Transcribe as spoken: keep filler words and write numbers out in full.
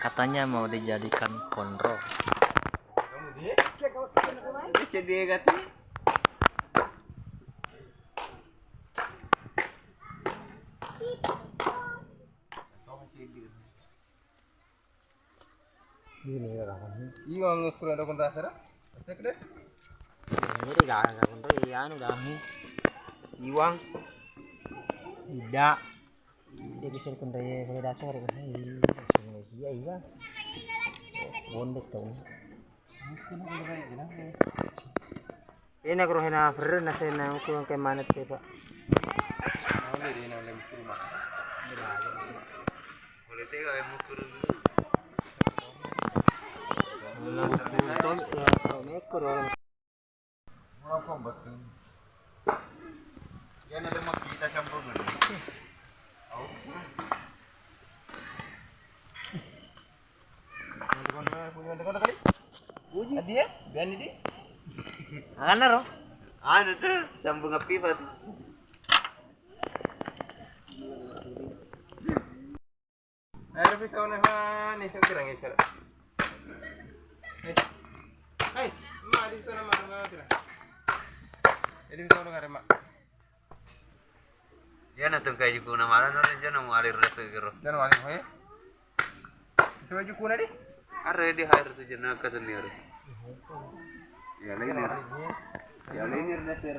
Katanya mau dijadikan konro. Ini ya kan. Iwang ukur ada kontra sera. Cek deh. Ini gaga kontra, iya, anu, gaga. Iwang. Tidak. Dia bisa kontra ya, kalau dasar ya. Iya, iya. Bondek dong. Ina kuro hena ferre na sena uku ke manet te, Pak. Boleh deh, na lem rumah. Boleh tega yang ukur. Lem ukur, ya, kalau mekor, ya. Berapa betul? Ya, nanti mau kita campur dulu. Uji. Adi ya, biar di. Angana ro. Anu tuh, sambung api, Pak. Ayo, bisa oleh mana? Saya kira nggak salah. Eh. Hai, Mak, di sana, Mak, Mak, kira. Jadi, bisa oleh nggak, Mak? Iyana tungkai jukuna mala no, jana mualir na tu gero. Jana mualir, he? Coba jukuna di. Are di hair tu jana ka tu ni are. Ya, lain ni. Ya, lain ni na tera.